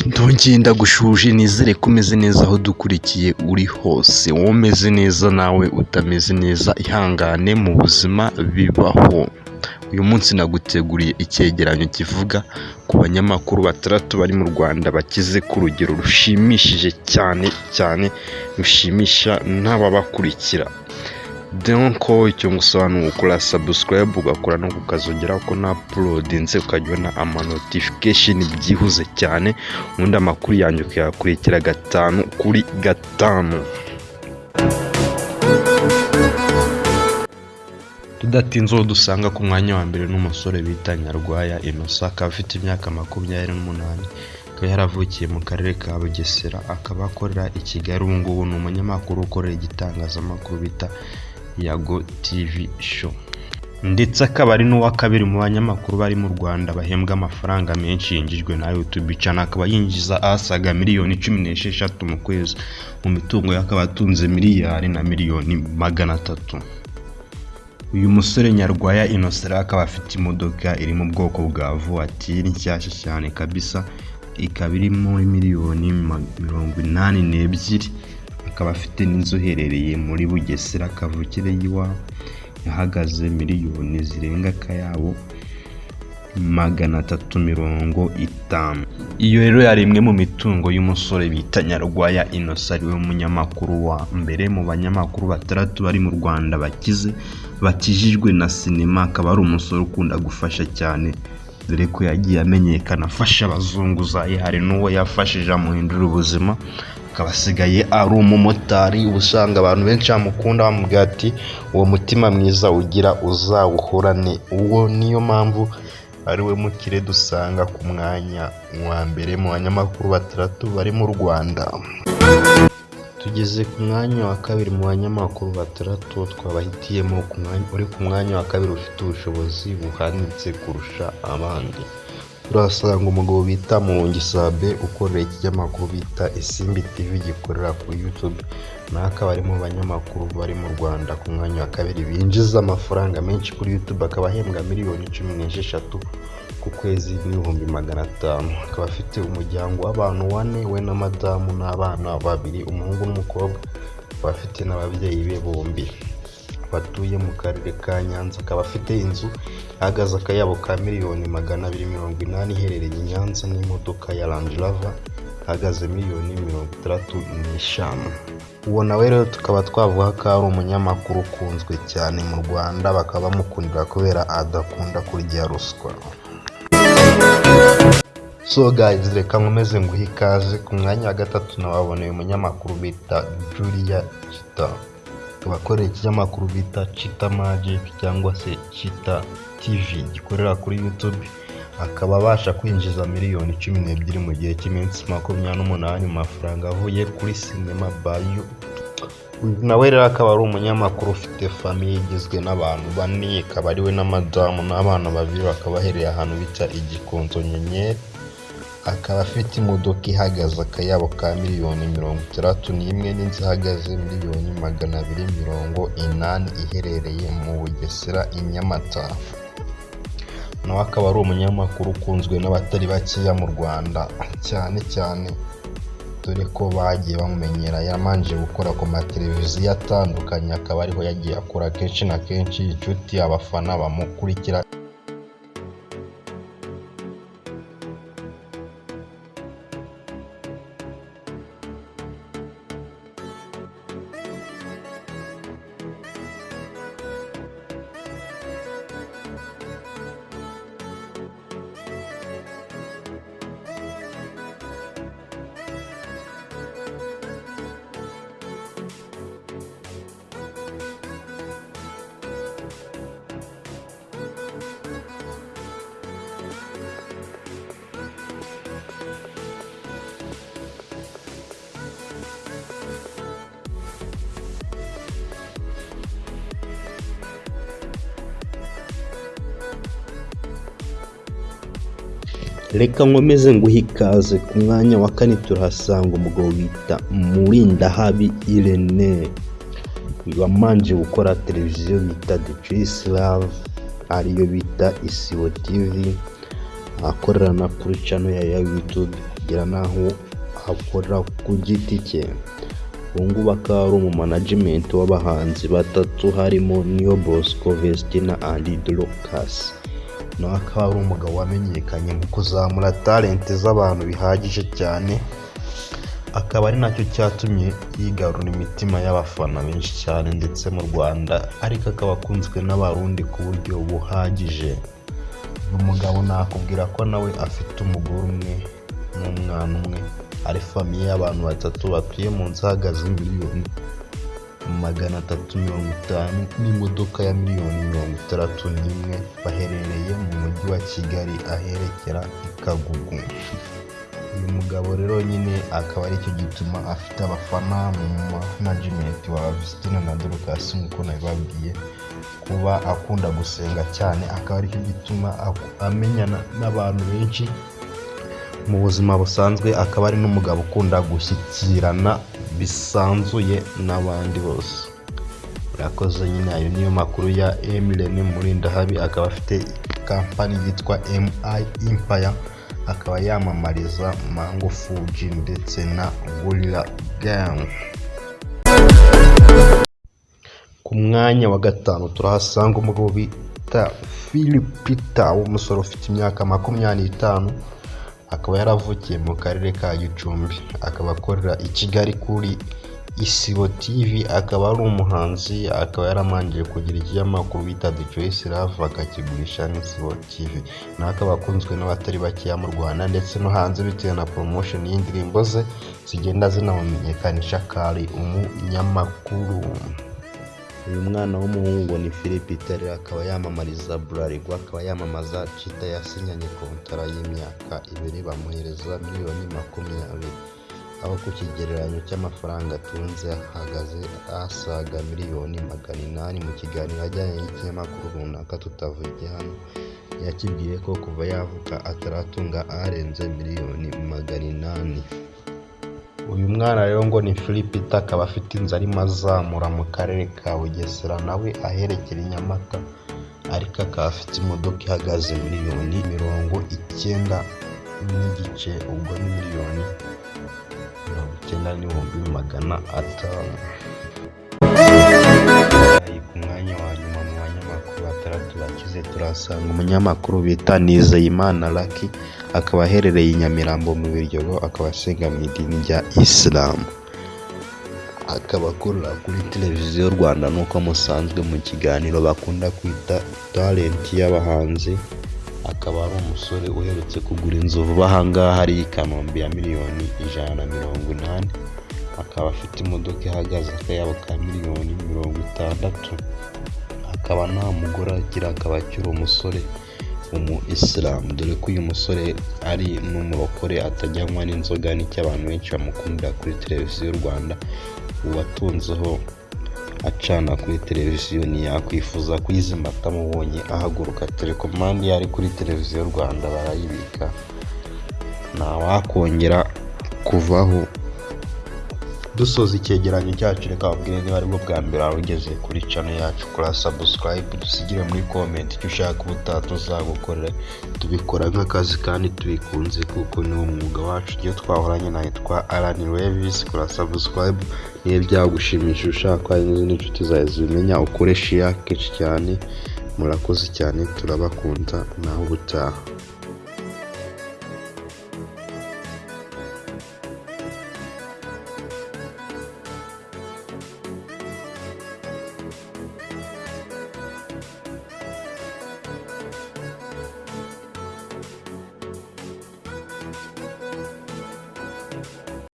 Ndongeye ndagushuje, nizere ko umeze neza aho dukurikiye uri hose. Wowe umeze neza, nawe utameze neza, ihangane, mu buzima bibaho. Uyu munsi naguteguriye icyegeranyo kivuga ku banyamakuru batandatu bari mu Rwanda bakize ku rugero rushimishije cyane cyane, rushimisha n'ababakurikira. Donc icyo ngusaba ni ugukora subscribe, ugakora no kukazogera ko na uploadinze ukajya ubona ama notification byihuse cyane, ubundi amakuru yanjye ukayakurikira gatanu kuri gatanu. Tudatinze, uwo dusanga ku mwanya wa mbere n'umusore bita Nyarwaya Innocent, akaba afite imyaka 28, akaba yaravukiye mu karere ka Bugesera, akaba akorera i Kigali. Ubu ngubu ni umunyamakuru ukorera igitangazamakuru bita Yago TV Show, ndetse akaba ari n'uwa kabiri mu banyamakuru bari mu Rwanda bahembwa amafaranga menshi yinjijwe na YouTube channel, akaba yinjiza asaga miliyoni 16 mu kwezi. Mu mitungo ye akaba atunze miliyari na miliyoni 300. Uyu musore Nyarwaya Innocent akaba afite imodoka iri mu bwoko bwa voiture nshyashya cyane kabisa, ikaba iri muri miliyoni 82, akaba afite n'inzu iherereye muri Bugesera kavukire y'iwabo, ihagaze miliyoni zirenga akayabo 350. Iyo rero yari imwe mu mitungo y'umusore bita Nyarwaya Innocent, ariwe munyamakuru wa mbere mu banyamakuru batandatu bari mu Rwanda bakize, bakijijwe na sinema. Akaba ari umusore ukunda gufasha cyane, dore ko yagiye amenyekana afasha abazunguzayi, hari n'uwo yafashije amuhindura ubuzima, akaba asigaye ari umumotari. Uba usanga abantu benshi bamukunda, bamubwira ati uwo mutima mwiza ugira uzawuhorane. Uwo niyo mpamvu ari we mukire dusanga ku mwanya wa mbere mu banyamakuru batandatu bari mu Rwanda. Tugeze ku mwanya wa kabiri mu banyamakuru batandatu twabahitiyemo, uri ku mwanya wa kabiri ufite ubushobozi buhanitse kurusha abandi, turahasanga umugabo bita Murungi Sabe, ukorera ikinyamakuru bita Isimbi TV gikorera kuri YouTube. Nawe akaba ari mu banyamakuru bari mu Rwanda ku mwanya wa kabiri binjiza amafaranga menshi kuri YouTube, akaba ahembwa miliyoni 16 ku kwezi n'ibihumbi 500. Akaba afite umuryango w'abantu bane, we na madamu n'abana babiri, umuhungu n'umukobwa, akaba afite n'ababyeyi be bombi batuye mu karere ka Nyanza. Akaba afite inzu ihagaze akayabo ka miliyoni 280 iherereye i Nyanza, n'imodoka ya Range Rover ihagaze miliyoni 65. Uwo nawe rero tukaba twavuga ko ari umunyamakuru ukunzwe cyane mu Rwanda, bakaba bamukundira kubera adakunda kurya ruswa. So guys, reka nkomeze nguhe ikaze. Ku mwanya wa gatatu nababoneye umunyamakuru bita Julia Chita, akaba akorera ikinyamakuru bita Chita Magic cyangwa se Chita TV gikorera kuri YouTube, akaba abasha kwinjiza miliyoni 12 mu gihe cy'iminsi 28 mu mafaranga avuye kuri sinema bayu. Uyu nawe rero akaba ari umunyamakuru ufite famille igizwe n'abantu bane, akaba ari we na madamu n'abana babiri, bakaba baherereye ahantu bita Igikonzo Nyenyeri. Akaba afite imodoka ihagaze akayabo ka miliyoni 61 n'inzu ihagaze miliyoni 280 iherereye mu Bugesera i Nyamata. Nawe akaba ari umunyamakuru ukunzwe n'abatari bakeya mu Rwanda, cyane cyane dore ko bagiye bamumenyera yamanje gukora ku mateleviziyo atandukanye, akaba ariho yagiye akora kenshi na kenshi, inshuti, abafana bamukurikira. Reka nkomeze nguhe ikaze. Ku mwanya wa kane turahasanga umugabo bita Murindahabi Irene, wamanje gukora televiziyo bita The Choice Love, ariyo bita Isibo TV, akorera na kuri channel yayo ya YouTube. kugera n'aho akora ku giti cye. Ubu ngubu akaba ari umu management w'abahanzi batatu harimo Niyo Bosco, Vestine and Dorcas. Nawe akaba ari umugabo wamenyekanye mu kuzamura talent z'abantu bihagije cyane, akaba ari nacyo cyatumye yigarura imitima y'abafana benshi cyane ndetse mu Rwanda, ariko akaba akunzwe n'Abarundi ku buryo buhagije. Uyu mugabo nakubwira ko nawe afite umugore umwe n'umwana umwe, ari famille y'abantu batatu batuye mu nzu ihagaze 350,000,000 n'imodoka ya 61,000,000, baherereye mu mujyi wa Kigali aherekera i Kagugu. Uyu mugabo rero nyine akaba aricyo gituma afite abafana mu management wa Vestine na Dorcas nk'uko nabibabwiye, kuba akunda gusenga cyane akaba aricyo gituma amenyana n'abantu benshi mu buzima busanzwe, akaba ari n'umugabo ukunda gushyikirana bisanzuye n'abandi bose. Murakoze nyine, ayo niyo makuru ya M Irene Murindahabi, akaba afite kampani yitwa MI Empire, akaba yamamariza Mango Fuji ndetse na Gorilla Gang. Ku mwanya wa gatanu turahasanga umugabo bita Philpeter w'umusore ufite imyaka 25, akaba yaravukiye mu karere ka Gicumbi, akaba akorera i Kigali kuri Isibo TV, akaba ari umuhanzi, akaba yaramanje kugira ikinyamakuru bita The Choice Live akakigurisha n'Isibo TV. Nawe akaba akunzwe n'abatari bakeya mu Rwanda ndetse no hanze bitewe na promotion y'indirimbo ze zigenda zinamumenyekanisha ko ari umunyamakuru. Uyu mwana w'umuhungu ni Philpeter rero akaba yamamariza Bralirwa, akaba yamamaza Cheetah, yasinyanye kontara y'imyaka 2 bamuhereza 20,000,000, aho ku kigereranyo cy'amafaranga atunze ahagaze asaga 800,000,000. Mu kiganiro yajyanye n'ikinyamakuru runaka tutavugiye hano, yakibwiye ko kuva yavuka ataratunga arenze 800,000,000. Uyu mwana rero ngo ni Philpeter, akaba afite inzu arimo azamura mu karere ka Bugesera nawe aherekera i Nyamata, ariko akaba afite imodoka ihagaze 90.5 miliyoni, ubwo ni 90,500,000. Ku mwanya wa nyuma mu banyamakuru batandatu bakize turahasanga umunyamakuru bita Nizeyimana Lucky, akaba aherereye i Nyamirambo mu Biryogo, akaba asenga mu idini rya Isilamu, akaba akorera kuri televiziyo Rwanda nk'uko musanzwe mu kiganiro bakunda kwita talent y'abahanzi, akaba ari umusore uherutse kugura inzu vuba aha ngaha ari i Kanombe ya 180,000,000, akaba afite imodoka ihagaze akayabo ka 60,000,000, akaba nta mugore agira, akaba akiri umusore umu isilamu, dore ko uyu musore ari n'umurokore atajya anywa n'inzoga, nicyo abantu benshi bamukundira kuri televiziyo Rwanda. Uwatunzeho acana kuri televiziyo ntiyakwifuza kuyizima atamubonye ahaguruka. Telekomande iyo ari kuri televiziyo Rwanda barayibika, ntawakongera kuvaho. Dusoza icyegeranyo cyacu, reka babwire niba aribwo bwa mbere waba ugeze kuri channel yacu, kora subscribe, dusigire muri comment icyo ushaka ubutaha tuzagukorera. Tubikora nk'akazi kandi tubikunze kuko ni wo mwuga wacu. Iyo twahoranye nawe twa Alan Levis, kora subscribe niba byagushimisha, ushaka ko hari n'izindi nshuti zawe zibimenya, ukore share kenshi cyane. Murakoze cyane, turabakunda, naho ubutaha.